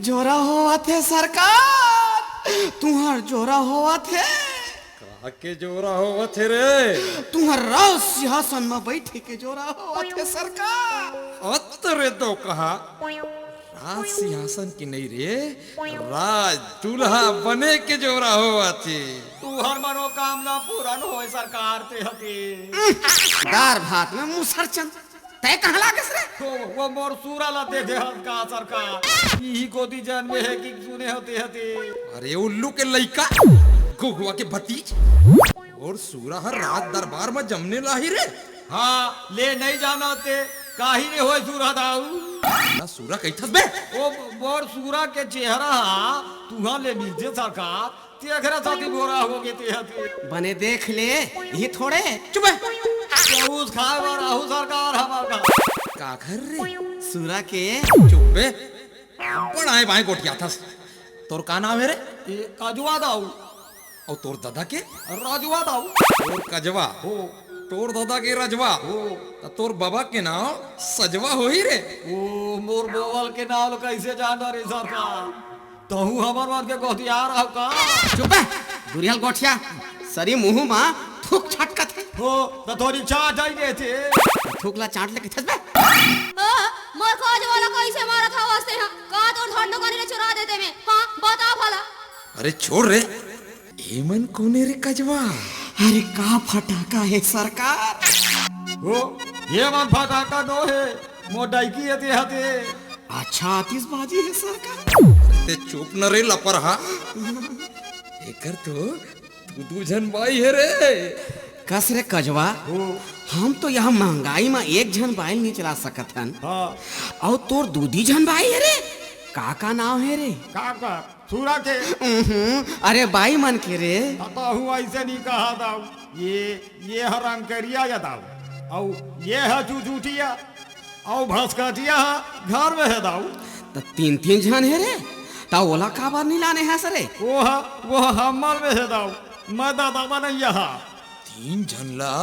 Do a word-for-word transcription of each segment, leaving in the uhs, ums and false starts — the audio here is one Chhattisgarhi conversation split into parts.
जोरा होवत हे सरकार, तुंहर जोरा होवत हे। का के जोरा होवत हे रे? तुंहर राज सिंहासन म बइठे के जोरा होवत हे सरकार। अत रे दो कहा, राज सिंहासन के नइ रे, राज दूल्हा बने के जोरा होवत हे। तुंहर मनोकामना पूरन होय सरकार, ते हके। दार भात में मुसरचन। तैं कहाँ लागेस रे? वो, वो मोर सूरा ला देखे हस का सरकार? इही गोदी जनमे हे कि सुने होते हते। अरे उल्लू के लइका, घुघुआ के भतीज, मोर सूरा ह राज दरबार म जनमे लाही रे। हाँ, ले नइ जानते, काही नइ होय सूरा दाऊ। ना सूरा कहिथस बे? ओ मोर सूरा के चेहरा हा, तुंहर ले मिलथे सरकार। तेखरे सेती गोरा होगे ते हते। बने देख ले, इही थोड़े। चुप बे। चउस खाय बर आहू सरकार हमर घर। काखर रे? सूरा के। चुप बे। बड़ आय बाय गोठियाथस। तोर का नाव हे रे? ए, कजवा दाऊ। अउ तोर ददा के? रजवा दाऊ। तोर कजवा। हो। तोर ददा के रजवा। हो। त तोर बबा के नाव सजवा होही रे। ओ, मोर बोवल के नाव ल कइसे जानव रे सरकार? तहूँ हमर मन के गोठियार हव का? चुप बे, दुरिहा ल गोठिया, सरी मुहूँ म थूक छटकत हे। हो, त थोरी चाट आई देते। थूक ला चाट ले कहिथस बे। ओ, मोर कजवा ला कइसे मारत हवस तेंहा? का तोर धंधो करी ले चुरा देते में? हाँ, बता भला। अरे छोड़ रे, एमन कोने रे कजवा? अरे का फटाका हे सरकार? हो, एमन फटाका नो हे, मोर डौकी हे ते हते। अच्छा आतिशबाजी हे सरकार। ते चुप न रे लपरहा। एकर तो दू दू झन बाई हे रे। कस रे कजवा, हो। हम तो इहाँ महंगाई म एक झन बाई ल नइ चला सकत हन। हाँ। अउ तोर दू दी झन बाई हे रे। का का नाव हे रे? का का? सूरा के? उहुं, अरे बाई मन के रे। त तहूँ अइसे नइ कहा दाऊ। ये, ये ह रमकरिया ये दाऊ। अउ ये ह चुचुटिया। अउ भसकटिया ह घर में हे दाऊ। त तीन तीन झन हे रे। त ओला काबर नइ लाने हस रे? वो ह, वो ह हमर में हे दाऊ। मैं ददा बनइया हा। तीन झन ला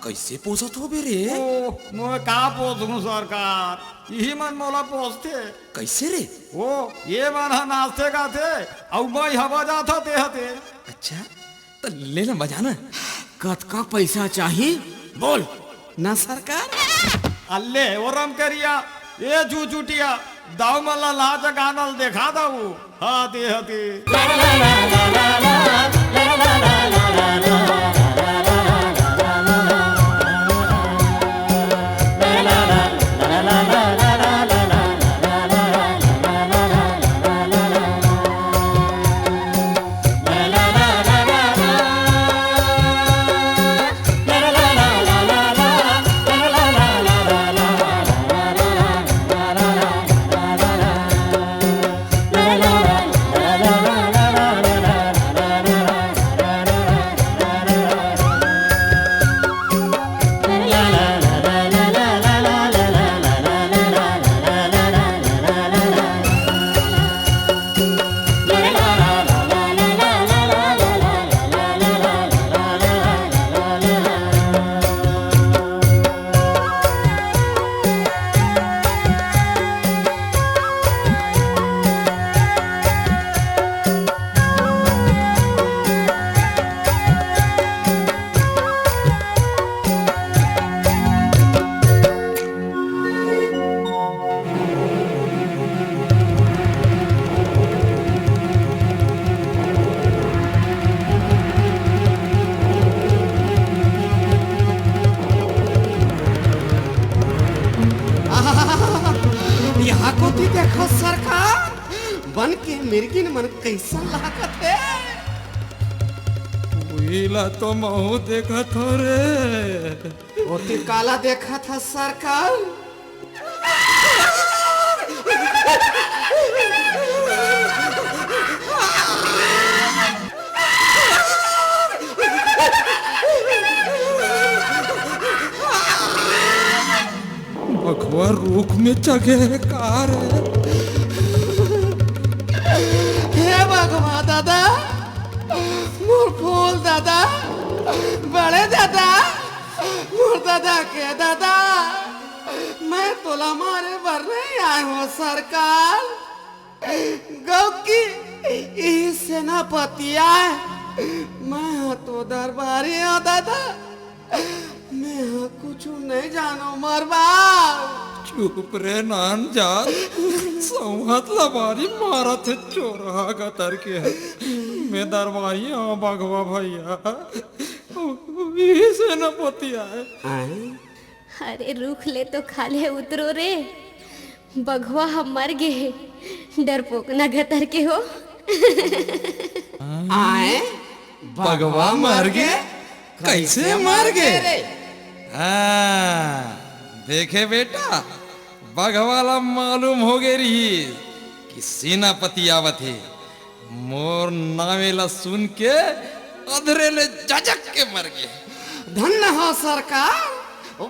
कइसे पोसत होबे रे? ओ, मैं का पोसहूँ सरकार? इही मन मोला पोसथे। कइसे रे? ओ, ये मन ह नाचथे गाथे, अउ मैं ह बजाथों ते हते। अच्छा, त ले ना बजा ना। कतका पइसा चाही? बोल। ना सरकार। अल्ले, ओ रमकरिया, ए चुचुटिया, दाऊ मन ला नाच गाना ल देखा दाऊ। हाथी, हाथी। आहा, यहाँ कोती देखो सरकार, बन के मिर्गिन मन कइसन लागत हे। उही ला तो महूँ देखत हँव रे। ओती काला देखत हस सरकार? बघवा रूख में चघे हे का रे? हे बघवा ददा, मोर फूल ददा, बड़े ददा, मोर ददा के ददा, मैं तोला मारे बर नइ आय हँव सरकार। गौकी, ई सेनापति आय। मैं ह तो दरबारी हंव दादा, मैं ह कुछु नइ जानों मोर बाप। चुप रे नानजात, संवत ला बारी मारत हे चोरहा गतर के ह। मैं दरबारी हंव बघवा भइया, ई सेनापति आय। आय? अरे रुख ले तो खाल्हे उतरो रे, बघवा ह मर गे हे, डरपोकना गतर के हो। आय? बघवा मर गे? कइसे मर गे? रे? हाँ, देखे बेटा, बघवा ला मालूम हो गे रिहिस कि सेनापति आवत हे। मोर नामे ला सुन के अधरे ले जजक के मर गे। धन्य हो सरकार,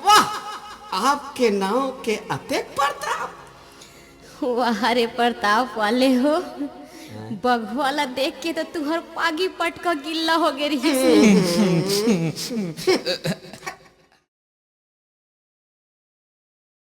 वाह, आपके नांव के अतेक परताप। वाह रे परताप वाले हो, बघवा ला देख के तो तुंहर पागी पटका गिल्ला हो गे रिहिस।